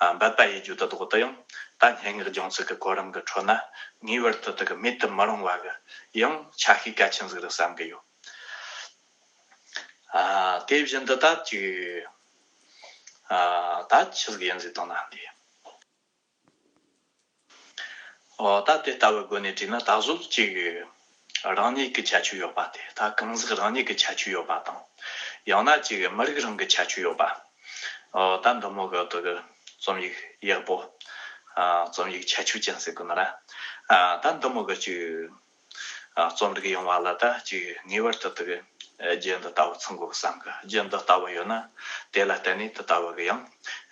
ཨ་འབད་པ་ཡེད་རྒྱུ་དེ་དག་ད་ཡང་ད་སྙན་ངག་སྦྱོང་ཚུལ་གྱི་གོ་རིམ་གྱི་ཁྲོད་ན་ངེས་པར་དུ་དེ་གི་མེད་དུ་མི་རུང་བ་གི་ཡང་ཆ་ཤས་གལ་ཆེན་ཟིག་རེད་བསམ་གི་ཡོད། ཨ་དེ་བཞིན་དུ་ད་ཅིག་ཨ་ད་ཆི་ཟིག་ཡིན་ཟིག་དང་ན་འདི། ཨོ་ད་དེ་ལྟ་བུའི་སྒོ་ནས་བྲིས་ན་ད་གཟོད་ཅིག་རང་ཉིད་ཀྱི་ཁྱད་ཆོས་ཡོད་པ་དེ་ད་གང་ཟག་རང་ཉིད་ཀྱི་ཁྱད་ཆོས་ཡོད་པ་དང་། ཡང་ན་ཅིག་མི་རིགས་རང་གི་ཁྱད་ཆོས་ཡོད་པ། ཨོ་ད་འདི་མོ་གི་དེ་གི་རྩོམ་ཡིག་ཡག་པོ། ཨ་རྩོམ་ཡིག་ཁྱད་ཆོས་ཅན་ཟེར་དགོས་ན་ར། ཨ་ད་འདི་མོ་གི་ཅིག་ཨ་རྩོམ་རིག་ཡོང་བ་ལ་ད་ཅིག་ངེས་པར་དུ་དེ་གི་རྒྱུ་འདི་ལྟ་བུ་ཚང་དགོས་བསམ་གི། རྒྱུ་འདི་ལྟ་བུ་ཡོད་ན་དེ་ལ་བརྟེན་ནས་དེ་ལྟ་བུ་གི་ཡང་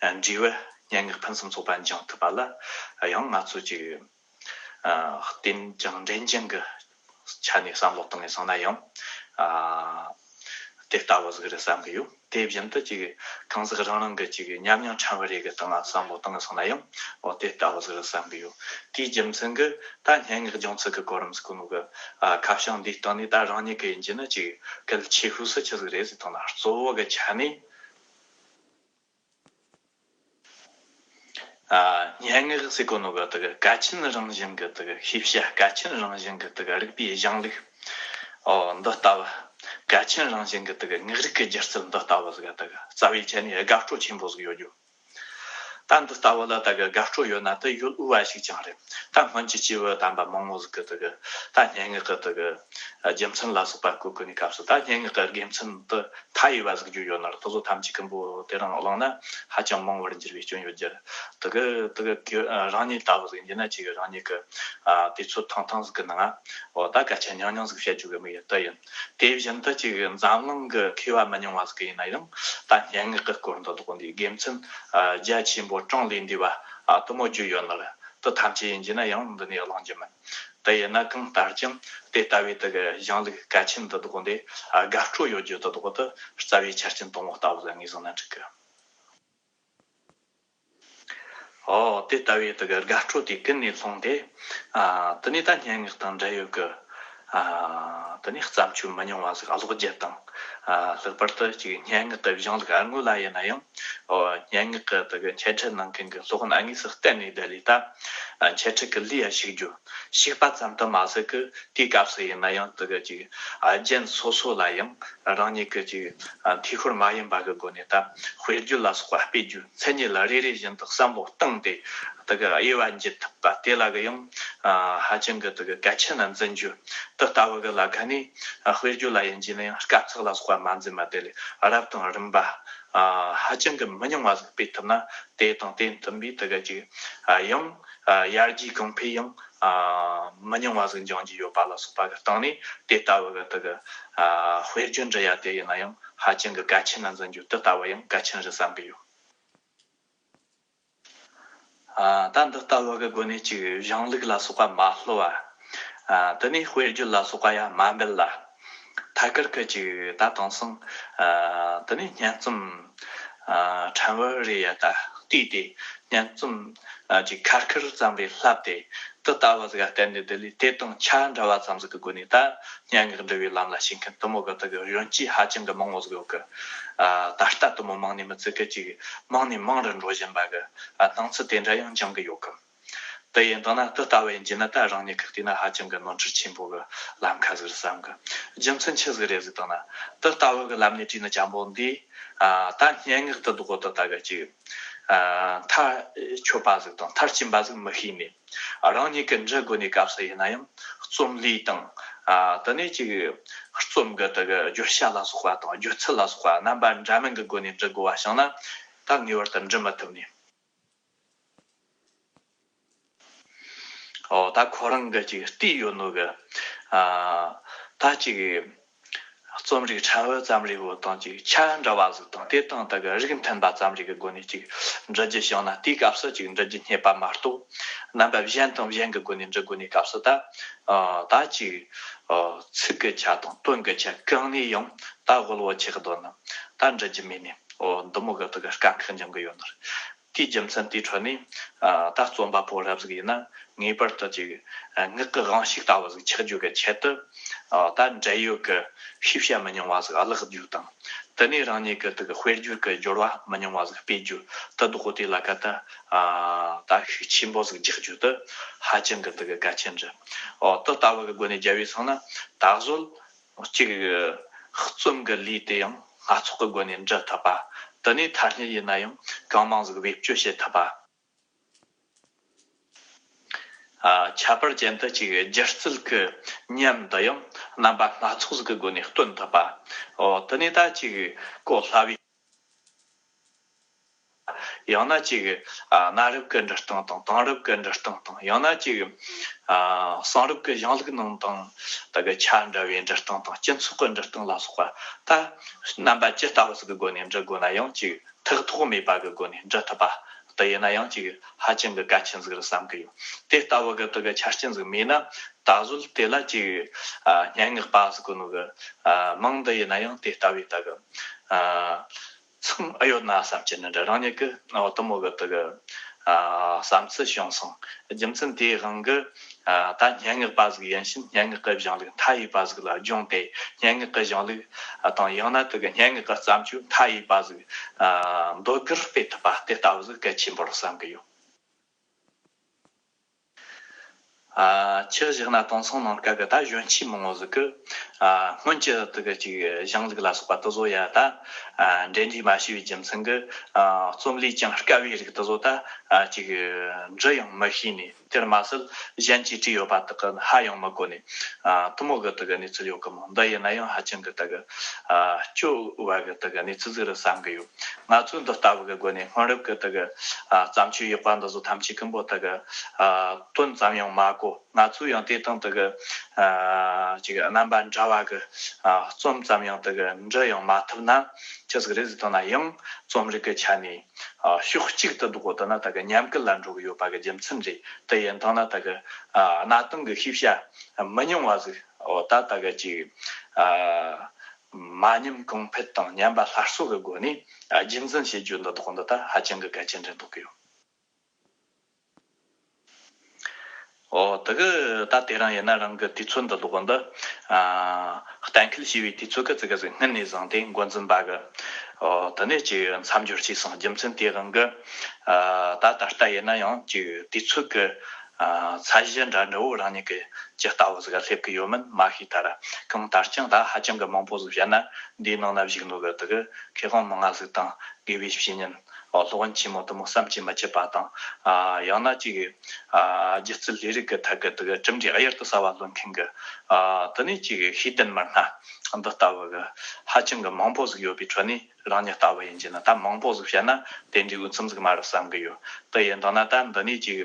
འབྲས་བུ་ སྙན་ངག་ཕུན་སུམ་ཚོགས་པ་འབྱུང་ཐུབ་པ་ལ་ཡང་ང་ཚོས་ཅིག་ཨ་རྟེན་ཅིང་འབྲེལ་འབྱུང་གི་ཆ་ནས་བསམ་བློ་བཏང་ངེས་སོང་ན་ཡང་ཨ་དེ་ལྟ་བུ་ཟིག་རེད་བསམ་གི་ཡོད། དེ་བཞིན་དུ་ཅིག་གང་ཟག་རང་རང་གི་ཅིག་ཉམས་མྱོང་ཕྲན་བུ་རེ་གི་སྟེང་ལ་བསམ་བློ་བཏང་ངེས་སོང་ན་ཡང་འོ་དེ་ལྟ་བུ་ཟིག་རེད་བསམ་གི་ཡོད། དེའི་རྒྱུ་མཚན་གྱིས་ད་སྙན་ངག་སྦྱོང་ཚུལ་གྱི་གོ་རིམ་ཟིག་གོ་ནོ་གི་ཨ་ཁ་བྱང་འདིའི་སྟེང་ནས་ད་རང་ཉིད་ཀྱི་ཡིན་གྱི་ན་ཅིག་གལ་ཆེ་ཤོས་སུ་ཆི་ཟིག་རེད་ཟེར་བཏང་ན་གཙོ་བོ་གི་ཆ་ནས། ཨ་སྙན་ངག་ཟེར་གོ་ནོ་གི་དེ་གི་གལ་ཆེན་རང་བཞིན་གི་དེ་གི་ཤེས་བྱ། གལ་ཆེན་རང་བཞིན་གི་དེ་གི་རིག་པའི་གཞུང་ལུགས། ཨོ་འདི་ལྟ་བུ། གལ་ཆེན་རང་བཞིན་གི་དེ་གི་ངག་རིག་གི་སྒྱུ་རྩལ་འདི་ལྟ་བུ་ཟིག་ག་དེ་གི་རྩ་བའི་ཆ་ནས་དགའ་སྤྲོ་ཆེན་པོ་ཟིག་ཡོད་རྒྱུ། ད་འདི་ལྟ་བུ་ལ་དེ་གི་དགའ་སྤྲོ་ཡོད་ན་དེ་ཡོད་འོས་པ་ཞིག་ཀྱང་རེད། ད་སྔོན་གྱི་སྐྱེས་བུ་དམ་པ་མང་བོ་ཟིག་གི་དེ་གི་ད་སྙན་ངག་གི་དེ་གི་རྒྱུ་མཚན་ལ་སོགས་པ་བཀོད་གོ་ནི་སྐབས་སུ་ད་སྙན་ངག་གི་དགེ་མཚན་དེ་མཐའ་ཡས་པ་ཟིག་བརྗོད་ཡོད་ན་ར། དེ་ཚོ་ཐམས་ཅད་ཀུན་པོ་དེ་རིང་གླེང་ན་ཧ་ཅང་མང་བར་འགྱུར་བའི་སྐྱོན་ཡོད་རྒྱུ་རེད། དེ་གི་དེ་གི་རང་ཉིད་ལྟ་བུ་ཟིག་ཡིན་ན་ཅིག་རང་ཉིད་ཀྱི་ཨ་དུས་ཚོད་ཐུང་ཐུང་ཟིག་གི་ནང་ང་འོ་ད་སྐད་ཆ་ཉུང་ཉུང་ཟིག་བཤད་རྒྱུ་གི་དམིགས་ཡུལ་དེ་ཡིན། དེ་བཞིན་དུ་ཅིག་འཛམ་གླིང་གི་མཁས་པ་མི་ཉུང་བ་ཟིག་ཡིན་ན་ཡང་ད་སྙན་ངག་གི་སྐོར་འདི་དག་འདིའི་དགེ་མཚན་ཨ་རྒྱ་ཆེན་པོ་གྲངས་ལས་འདས་པ་ཨ་དེ་མོ་བརྗོད་ཡོད་ནི་རེད། དེ་ཐམས་ཅད་ཡིན་གྱི་ན་ཡང་འདི་ནས་གླེང་རྒྱུ་མིན། དེ་ཡིན་ན་གང་ལྟར་ཀྱང་དེ་ལྟ་བུའི་དེ་གི་གཞུང་ལུགས་གལ་ཆེན་འདི་དག་འདི་ཨ་དགའ་སྤྲོ་ཡོད་རྒྱུ་དེ་དག་དེ་རྩ་བའི་ཆ་རྐྱེན་དང་པོ་ལྟ་བུ་ལ་ངོས་བཟུང་ན་འགྲིག་གི། ཨོ་དེ་ལྟ་བུའི་དེ་གི་དགའ་སྤྲོ་དེ་ཀུན་ནས་བསླངས་ཏེ་ཨ་དེ་ནས་ད་སྙན་ངག་དང་འབྲེལ་ཡོད་གི་ཨ་དེ་ནས་བརྩམས་ཆོས་མི་ཉུང་བ་ཟིག་ཀློག་རྒྱུ་དང་། ཨ་ལྷག་པར་དུ་ཅིག་སྙན་ངག་གི་གཞུང་ལུགས་ཨ་དངོས་ལ་ཡིན་ན་ཡང་ཨོ་སྙན་ངག་གི་དེ་གི་འཆད་ཁྲིད་གནང་མཁན་གྱི་སློབ་དཔོན་ཨ་དངོས་སུ་བསྟེན་ནས་བསྡད་ལས་ད་ཨ་འཆད་ཁྲིད་ཀྱི་ལས་ཡ་ཞུགས་རྒྱུ། ཞུགས་པ་ཙམ་དུ་མ་ཟད་ཀི་དེའི་སྐབས་སུ་ཡིན་ན་ཡང་དེ་གི་ཅིག་ཨ་རྒྱན་སོ་སོ་ལ་ཡང་རང་ཉིད་ཀྱི་ཅིག་ཨ་འཐུས་ཤོར་མ་ཡིན་པ་གི་སྒོ་ནས་ད་དཔེར་བརྗོད་ལ་སོགས་པ་སྤེལ་རྒྱུ། མཚན་ཉིད་ལ་རེ་རེ་བཞིན་དུ་བསམ་བློ་བཏང་སྟེ་དེ་གི་དབྱེ་བ་འབྱེད་ཐུབ་པ་དེ་ལ་གི་ཡང་ཨ་ཧ་ཅང་གི་དེ་གི་གལ་ཆེན་ན་འཛིན་རྒྱུ། དེ་ལྟ་བུ་གི་ལ་ཁ་ནས་ཨ་དཔེར་བརྗོད་ལ་ཡིན་གྱི་ན་ཡང་སྐབས་འཚག་ལ་སོགས་པ་མ་འཛིན་པ་དེ་ལས་རབ་དང་རིམ་པ་ཨ་ཧ་ཅང་གི་མི་ཉུང་བ་ཟིག་སྤེལ་ཐུབ་ན་དེ་དང་དེ་མཐུན་པའི་དེ་གི་ཅིག་ཨ་ཡང་ཨ་ཡར་རྒྱས་གོང་འཕེལ་ཡང་ཨ་མི་ཉུང་བ་ཟིག་འབྱུང་རྒྱུ་ཡོད་པ་ལ་སོགས་པ་གི་སྟེང་ནས་དེ་ལྟ་བུ་གི་དེ་གི་ཨ་དཔེར་བརྗོད་འབྲི་ཡ་དེ་ཡིན་ན་ཡང་ཧ་ཅང་གི་གལ་ཆེན་ན་འཛིན་རྒྱུ། དེ་ལྟ་བུ་ཡང་གལ་ཆེན་རེད་བསམ་གི་ཡོད། ཨ་ད་འདི་ལྟ་བུ་གི་སྒོ་ནས་ཅིག་གཞུང་ལུགས་ལ་སོགས་པ་མ་བསླུ་བ། ཨ་དེ་ནས་དཔེར་བརྗོད་ལ་སོགས་པ་ཡང་མ་འབུལ་ལ། ཐད་ཀར་གི་ཅིག་ད་དེང་སང་ཨ་དེ་ནས་སྙན་རྩོམ་ཨ་ཕྲན་བུ་རེ་ཡ་ད་བལྟས་ཏེ་སྙན་རྩོམ་ཨ་ཅིག་ཁར་ཁར་ཙམ་རེ་བསླབས་ཏེ་དེ་ལྟ་བུ་ཟིག་ག་བརྟེན་ནས་དེ་ལས་དེ་དང་ཆ་འདྲ་བ་ཙམ་ཟིག་གི་སྒོ་ནས་ད་སྙན་ངག་འབྲི་བའི་ལམ་ལ་ཞུགས་མཁན་དེ་མོ་གི་དེ་གི་གཞོན་སྐྱེས་ཧ་ཅང་གི་མང་བོ་ཟིག་ཡོད་གི། ཨ་ད་ལྟ་དེ་མོ་མང་ནས་མི་ཚད་གི་ཅིག་མང་ནས་མང་རུ་འགྲོ་བཞིན་པ་གི་ཨ་སྣང་ཚུལ་དེ་འདྲ་ཡང་འབྱུང་གི་ཡོད་གི། དེ་ཡིན་དང་ན་དེ་ལྟ་བུ་ཡིན་གྱི་ན་ད་རང་ཉིད་ཀྱི་བལྟས་ན་ཧ་ཅང་གི་ནོར་འཁྲུལ་ཆེན་པོ་གི་ལམ་ཁ་ཟིག་རེད་བསམ་གི། རྒྱུ་མཚན་ཆི་ཟིག་རེད་ཟེར་དང་ན་དེ་ལྟ་བུ་གི་ལམ་ནས་བྲིས་ན་ཅང་པོ་འདི་ཨ་ད་སྙན་ངག་དེ་དག་གོ་དེ་ལྟ་གི་ཅིག་ཨ་མཐར་ཆོད་པ་ཟིག་དང་མཐར་ཕྱིན་པ་ཟིག་མི་ཤེས་ནས། རང་ཉིད་ཀྱི་འབྲི་དགོས་ནས་སྐབས་སུ་ཡིན་ན་ཡང་རྩོམ་ལུས་དང་། ཨ་དེ་ནས་ཅིག་རྩོམ་གྱི་དེ་གི་བརྗོད་བྱ་ལ་སོགས་པ་དང་སྦྱོར་ཚུལ་ལ་སོགས་པ་རྣམ་པ་འདྲ་མིན་གྱི་སྒོ་ནས་འབྲི་དགོས་པ་བྱུང་ན་ད་ངེས་པར་དུ་འབྲི་མི་ཐུབ་ནས། ཨོ་ད་ཁོ་རང་གི་ཅིག་བལྟས་ཡོད་ནོ་གི། ཨ་ད་ཅིག་རྩོམ་རིག་ཕྲན་བུ་ཙམ་རེ་བོ་དང་ཅིག་ཆ་འདྲ་བ་ཟིག་དང་དེ་དང་དེ་གི་རིགས་མཐུན་པ་ཙམ་རེ་གི་སྒོ་ནས་ཅིག་འབྲི་རྒྱུ་བྱུང་ན་དེའི་སྐབས་སུ་ཅིག་འབྲི་རྒྱུ་རྙེད་པ་མ་གཏོགས། རྣམ་པ་གཞན་དང་གཞན་གི་སྒོ་ནས་འབྲི་དགོས་ནས་སྐབས་སུ་ད་ཨ་ད་ཅིག་ཨ་ཚིག་གི་ཆ་དང་དོན་གི་ཆ་གང་ནས་ཡང་ད་དབུལ་བོ་ཆགས་འདོད་ན་ད་འབྲི་རྒྱུ་མེད་ནས། ཨོ་འདི་མོ་གི་དེ་གི་དཀའ་ཁག་འབྱུང་གི་ཡོད་ནོ། དེའི་རྒྱུ་མཚན་དེའི་ཁྲོད་ནས་ཨ་ད་རྩོམ་པ་པོ་རབ་ཟིག་ཡིན་ན་ངེས་པར་དུ་ཅིག་ཨ་ངག་གི་དབང་ཕྱུག་ལྟ་བུ་ཟིག་ཆགས་རྒྱུ་གི་ཆེད་དུ། ཨ་ད་འབྲེལ་ཡོད་ཀྱི་ཤེས་བྱ་མི་ཉུང་བ་ཟིག་བཀླག་རྒྱུ་དང་། དེ་ནས་རང་ཉིད་ཀྱི་དེ་གི་དཔེར་བརྗོད་ཀྱི་སྦྱོར་བ་མི་ཉུང་བ་ཟིག་སྤེལ་རྒྱུ། དེ་དག་གོ་དེ་ལ་ཀ་ད་ཨ་ད་ཤུགས་ཆེན་པོ་ཟིག་རྒྱག་རྒྱུ་དེ་ཧ་ཅང་གི་དེ་གི་གལ་ཆེན་རེད། ཨོ་དེ་ལྟ་བུ་གི་སྒོ་ནས་རྒྱལ་བའི་སོང་ན་ད་གཟོད། གཅིག་རྩོམ་གྱི་ལས་དེ་ཡང་སྣ་ཚོགས་ཀྱི་སྒོ་ནས་འབྲི་ཐུབ་པ། དེ་ནས་ཐ་སྙད་ཡིན་ན་ཡང་གང་མང་ཟིག་བེད་སྤྱོད་བྱེད་ཐུབ་པ། ཨ་ཁྱད་པར་ཅན་དུ་གཅིག་སྒྱུ་རྩལ་གྱི་ཉམས་དུ་ཡང་རྣམ་པ་སྣ་ཚོགས་ཟིག་གི་སྒོ་ནས་སྟོན་ཐུབ་པ། འོ་དེ་ནས་ད་གཅིག་གོ་སླ་བའི། ཡང་ན་ཅིག་ཨ་གནའ་རབས་ཀྱི་འབྲི་སྟངས་དང་དེང་རབས་ཀྱི་འབྲི་སྟངས་དང་ཡང་ན་ཅིག་ཨ་གསང་རབས་ཀྱི་གཞུང་ལུགས་ནང་དང་དེ་གི་ཆ་འདྲ་བའི་འབྲི་སྟངས་དང་སྤྱི་ཚོགས་ཀྱི་འབྲི་སྟངས་ལ་སོགས་པ་ད་རྣམ་པ་ཇི་ལྟ་བུ་ཟིག་གི་སྒོ་ནས་འབྲི་དགོས་ན་ཡང་ཅིག་ཐག་ཐོག་མེད་པ་གི་སྒོ་ནས་འབྲི་ཐུབ་པ། དེ་ཡིན་ན་ཡང་ཅིག་ཧ་ཅང་གི་གལ་ཆེན་ཟིག་རེད་བསམ་གི་ཡོད། དེ་ལྟ་བུ་གི་དེ་གི་ཆ་རྐྱེན་ཟིག་མེད་ན་ད་གཟོད་དེ་ལ་ཅིག་ཨ་སྙན་ངག་པ་ཟིག་གི་ནོ་གི་ཨ་མིང་འདི་ཡིན་ན་ཡང་དེ་ལྟ་བུའི་དེ་གི་ཨ་མཚུངས་ཨེ་ཡོད་ན་བསམ་གྱི་ནི་འདྲ། རང་ཉིད་ཀྱི་འོ་དེ་མོ་གི་དེ་གི་ཨ་བསམ་ཚུལ་བྱུང་སོང་། རྒྱུ་མཚན་དེའི་དབང་གིས་ཨ་ད་སྙན་ངག་པ་ཟིག་ཡིན་ཕྱིན་སྙན་ངག་གི་གཞུང་ལུགས་མཐའ་ཡས་པ་ཟིག་ལ་སྦྱོང་སྟེ། སྙན་ངག་གི་གཞུང་ལུགས་ཨ་དང་ཡང་ན་དེ་གི་སྙན་ངག་གི་བརྩམས་ཆོས་མཐའ་ཡས་པ་ཟིག་ཨ་མདོ་སྒར་སྤེལ་ཐུབ་པ་དེ་ལྟ་བུ་ཟིག་གལ་ཆེན་པོ་རེད་བསམ་གི་ཡོད། ཨ་ཆི་བཞག་ན་དེང་སང་ནང་སྐབས་ཀྱི་ད་གཞོན་སྐྱེས་མང་བོ་ཟིག་གིས་ཨ་སྔོན་གྱི་དེ་གི་ཅིག་གཞུང་ལུགས་ལ་སོགས་པ་དེ་ཚོ་ཡ་ད་ཨ་འབྲེལ་འདྲིས་མ་བྱས་པའི་རྒྱུ་མཚན་གྱིས་ཨ་རྩོམ་ལས་ཀྱང་དཀའ་བའི་རིགས་དེ་ཚོ་ད་ཨ་ཅིག་འབྲི་ཡང་མི་ཤེས་ནས། དེར་མ་ཟད་གཞན་གྱིས་བྲིས་ཡོད་པ་དག་གི་ཧ་ཡང་མི་གོ་ནས། ཨ་དེ་མོ་གི་དེ་གི་གནས་ཚུལ་ཡོད་གི་མོ། འདི་ཡིན་ན་ཡང་ཧ་ཅང་གི་དེ་གི་ཨ་སྐྱོ་བ་གི་དེ་གི་གནས་ཚུལ་ཟིག་རེད་བསམ་གི་ཡོད། ང་ཚོས་འདི་ལྟ་བུ་གི་སྒོ་ནས་སྔོན་རབས་གི་དེ་གི་ཨ་བརྩམས་ཆོས་ཡག་པ་འདི་ཚོ་ཐམས་ཅད་ཀུན་པོ་དེ་གི་ཨ་དོན་ཙམ་ཡང་མ་གོ། ང་ཚོས་ཡང་དེ་དང་དེ་གི་ཨ་ཅིག་རྣམ་པ་འདྲ་བ་གི་ཨ་རྩོམ་ཙམ་ཡང་དེ་གི་འབྲི་ཡང་མ་ཐུབ་ན། ཅི་ཟིག་རེད་ཟེར་བཏང་ན་ཡང་རྩོམ་རིག་གི་ཆ་ནས་ཨ་ཕྱོགས་གཅིག་ཏུ་འདུག་གོ། དེ་ན་དེ་གི་ཉམས་རྒུད་ལ་འགྲོ་གི་ཡོད་པ་གི་རྒྱུ་མཚན་རེད། དེ་ཡིན་བཏང་ན་དེ་གི་ཨ་གནའ་དེང་གི་ཤེས་བྱ་མི་ཉུང་བ་ཟིག་འོ་ད་དེ་གི་ཅིག་ཨ་མ་ཉམས་གོང་འཕེལ་དང་ཉམས་པ་སླར་གསོ་གི་སྒོ་ནས་ཨ་རྒྱུན་འཛིན་བྱེད་རྒྱུ་འདི་དག་འདི་ད་ཧ་ཅང་གི་གལ་ཆེན་རེད་འདུག་གི་ཡོད། འོ་དེ་གི་ད་དེ་རིང་ཡིན་ན་རང་གི་དུས་ཚོད་འདི་དག་འདི་ཨ་གཏན་འཁེལ་བྱས་པའི་དུས་ཚོད་གི་ཙི་གི་ཟིག་སྔུན་ནས་བཟུང་སྟེ་འགོ་འཛིན་པ་གི་འོ་དེ་ནས་ཅིག་མཚམས་སྦྱོར་བྱས་སོང་། རྒྱུ་མཚན་དེའི་དབང་གིས་ཨ་ད་ད་ལྟ་ཡིན་ན་ཡང་ཅིག་དུས་ཚོད་གི་ཨ་ཚད་གཞི་འདྲ་འདྲ་བོ་རང་ཉིད་ཀྱི་ཇི་ལྟ་བུ་ཟིག་ག་སླེབས་ཀྱི་ཡོད་མིན་མ་ཤེས། ད་ར་གང་ལྟར་ཀྱང་ད་ཧ་ཅང་གི་མང་པོ་ཟིག་བཤད་ན་འདིའི་ནང་ན་བཞུགས་ནོ་གི་དེ་གི་མཁས་དབང་མང་ང་ཟིག་དང་དགེ་བའི་བཤེས་གཉེན། འོ་སློབ་དཔོན་ཆེན་མོ་དེ་མོ་བསམ་གྱིས་མི་ཁྱབ་པ་དང་། ཨ་ཡང་ན་ཅིག་ཨ་སྒྱུ་རྩལ་ལས་རིགས་ཀྱི་ཐད་ཀྱི་དེ་གི་གྲུབ་འབྲས་གཡུར་དུ་ཟ་བ་ལོན་མཁན་གྱི་ཨ་དེ་ནས་ཅིག་ཤེས་ལྡན་མི་སྣ་འདི་ལྟ་བུ་གི་ཧ་ཅང་གི་མང་པོ་ཟིག་ཡོད་པའི་ཁྲོད་ནས། རང་ཉིད་ལྟ་བུ་ཡིན་གྱི་ན་ད་མང་པོ་ཟིག་བཤད་ན་དེ་འདྲའི་འུ་ཚམ་ཟིག་མ་རེད་བསམ་གི་ཡོད། དེ་ཡིན་དང་ན་ད་འདི་ནས་ཅིག་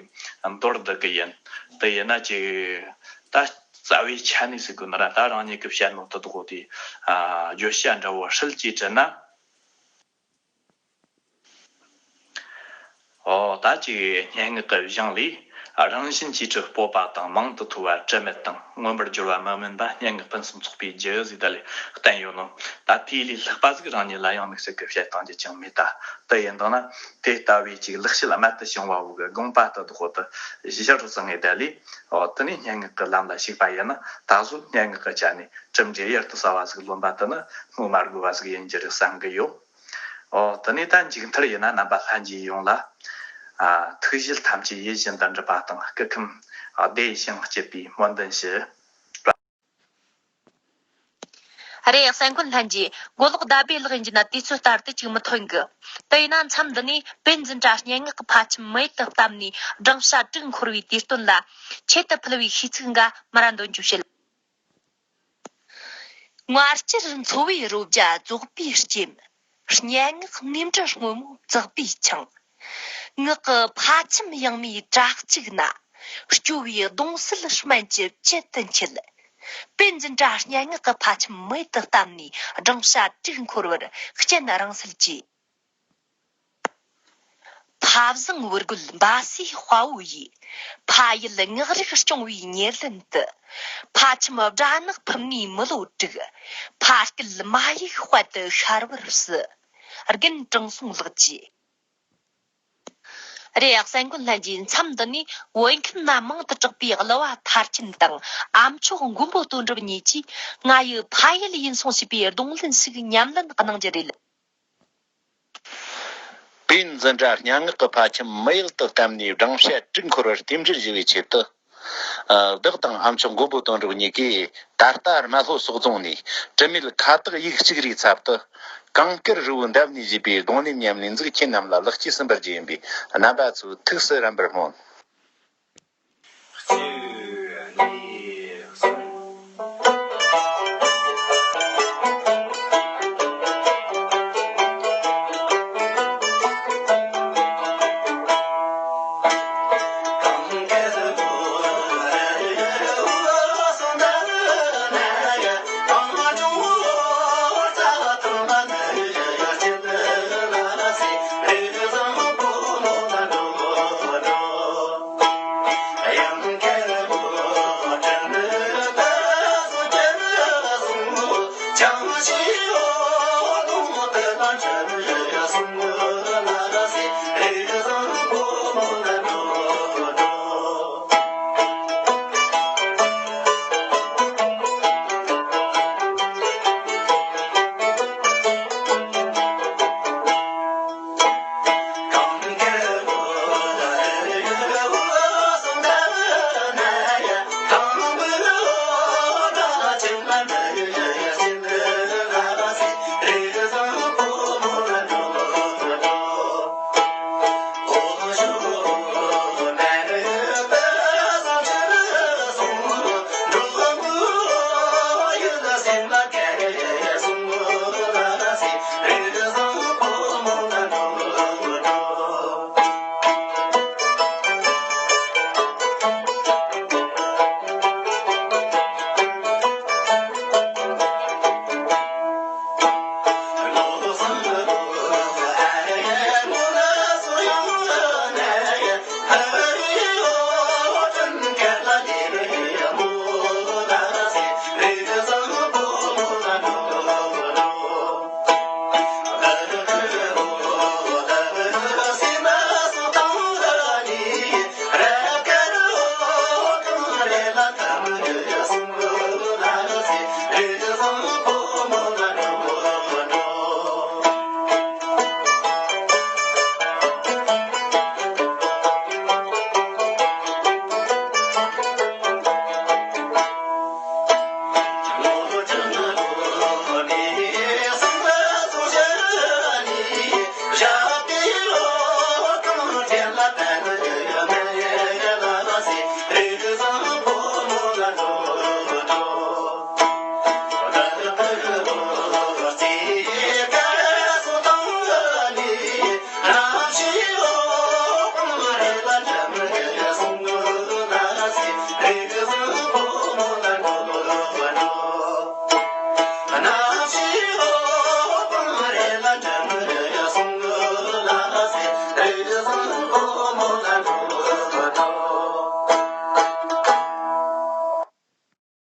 མདོར་བསྡུ་གི་ཡིན། དེ་ཡིན་ན་ཅིག་ད་རྩ་བའི་ཆ་ནས་ཟེར་དགོས་ན་ར། ད་རང་ཉིད་ཀྱི་བཤད་ནོ་དེ་དག་དེ་ཨ་བརྗོད་བྱ་འདྲ་བོ་ཧྲིལ་གྱིས་བྲིས་ན། འོ་ད་ཅིག་སྙན་ངག་གི་གཞུང་ལས། རང་བཞིན་གྱིས་གྲུབ་སྤོབས་པ་དང་། མིང་དུ་ཐོས་པ་དྲི་མེད་དང་། མངོན་པར་སྦྱོར་བ་མི་དམན་པ། སྙན་ངག་ཕུན་སུམ་ཚོགས་པའི་རྒྱུ་ཟེར་ད་ལས་བསྟན་ཡོད་ནོ། ད་དེའི་ལས་ལྷག་པ་ཟིག་རང་ཉིད་ལ་ཡང་དམིགས་བསལ་གྱི་བཤད་སྟངས་ཀྱི་ཅང་མེད་ད། དེ་ཡིན་དང་ན་དེ་ལྟ་བུའི་ཅིག་ལེགས་བཤད་རྨད་དུ་བྱུང་བ་བོ་གི་དགོངས་པ་དེ་དག་དེ་གཞིར་བཟུང་ངེ་ད་ལས། འོ་དེ་ནས་སྙན་ངག་གི་ལམ་ལ་ཞུགས་པ་ཡིན་ན་ད་གཟོད་སྙན་ངག་གི་ཆ་ནས་གྲུབ་འབྲས་གཡུར་དུ་ཟ་བ་ཟིག་ལོན་པ་དེ་ནི་སྨོས་མ་དགོས་པ་ཟིག་ཡིན་རྒྱུ་རེད་བསམ་གི་ཡོད། འོ་དེ་ནས་ད་མཇུག་མཐར་ཡིན་ན་རྣམ་པ་ལྷན་རྒྱས་ཡོངས་ལ་ཨ་ཐུགས་བཞེད་ཐམས་ཅད་ཡིད་བཞིན་དུ་འགྲུབ་པ་དང་། སྐུ་ཁམས་ཨ་བདེ་ཞིང་སྐྱིད་པའི་སྨོན་འདུན་ཞུ། རེད། གསན་མཁན་ལྷན་རྒྱས། མགོ་ལོག་ཟླ་བྷེ་ལགས་ཡིན་གྱི་ན་དུས་ཚོད་ལྟར་དུ་ཅིག་མི་ཐོན་གི། དེ་ཡིན་ན་མཚམས་འདི་ནས་དཔེ་འཛིན་གྲྭ་སྙན་ངག་གི་ཕལ་ཆེར་མི་ཡུལ་དུ་བཏབ་ནས་སྦྲང་ཤ་དྲུག་འཁོར་བའི་དུས་སྟོན་ལ་ཆེད་དུ་ཕུལ་བའི་ཤིས་ཚིག་འགའ་མར་འདོན་རྒྱུ་བྱེད། ངར་སྐྱེར་འཚོ་བའི་རོ་བརྒྱ་རྫོགས་པའི་རྐྱེན། སྙན་ངག་ནས་འབྲི་སྔོན་མོ་བཙག་པའི་ཆང་། ངག་གི་ཕ་ཁྱིམ་ཡང་མིའི་དྲ་གཅིག་ན། སྐྱོ་བའི་གདུང་སེལ་སྨན་གྱི་བཅུད་དུ་འཁྱིལ། དཔེ་འཛིན་གྲྭ་སྙན་ངག་གི་ཕ་ཁྱིམ་མི་ཡུལ་དུ་བཏབ་ནས་སྦྲང་ཤ་དྲུག་འཁོར་བར་རྐྱེན་རིང་སྲེལ་གྱིས། ཕ་བཟང་བུ་རྒོད་འབའ་སའི་དཔའ་བོ་ཡིས། ཕ་ཡུལ་ངག་རིག་སྐྱོང་བའི་ཉེར་ལེན་དུ། ཕ་ཁྱིམ་སྦྲ་ནག་ཕུབ་ནས་མི་ལོ་དྲུག་ཕ་སྐད་མ་ཡིག་དཔལ་དུ་ཤར་བར་བསུ། རྒན་དྲང་སྲོང་ལགས་ཀྱིས། རེད། གསན་མཁན་ལྷན་རྒྱས། མཚམས་འདི་ནས་བོད་ཁམས་ན་མང་དུ་གྲགས་པའི་གླུ་བ་མཐར་ཕྱིན་དང་ཨ་མཆོག་མགོན་པོ་དོན་གྲུབ་གཉིས་ཀྱིས་ང་ཡི་ཕ་ཡུལ་ཡིན་སོང་ཞེས་པའི་རྡུང་ལེན་ཞིག་ཉམས་ལེན་གནང་རྒྱུ་རེད། དཔེ་འཛིན་གྲྭ་སྙན་ངག་གི་ཕ་ཁྱིམ་མི་ཡུལ་དུ་བཏབ་ནས་སྦྲང་ཤ་དྲུག་འཁོར་བར་རྟེན་འབྲེལ་ཞུ་བའི་ཆེད་དུ། ཨ། བདག་དང་ཨ་མཆོག་མགོན་པོ་དོན་གྲུབ་གཉིས་ཀས་ད་ལྟ་རྨ་ལྷོ་སོག་རྫོང་ནས་དྲི་མེད་ཁ་བཏགས་ཡིག་གཅིག་རིའི་ཚབ་ཏུ་གངས་དཀར་རི་བོའི་འདབས་ནས་བཞད་པའི་རྡུང་ལེན་ཉམས་ལེན་ཟིག་ཁྱེད་རྣམས་ལ་ལེགས་སྐྱེས་གསུམ་པར་བགྱིས་ཡིན་པས་རྣམ་པ་ཚོས་ཐུགས་སུ་རན་པར་སྨོན།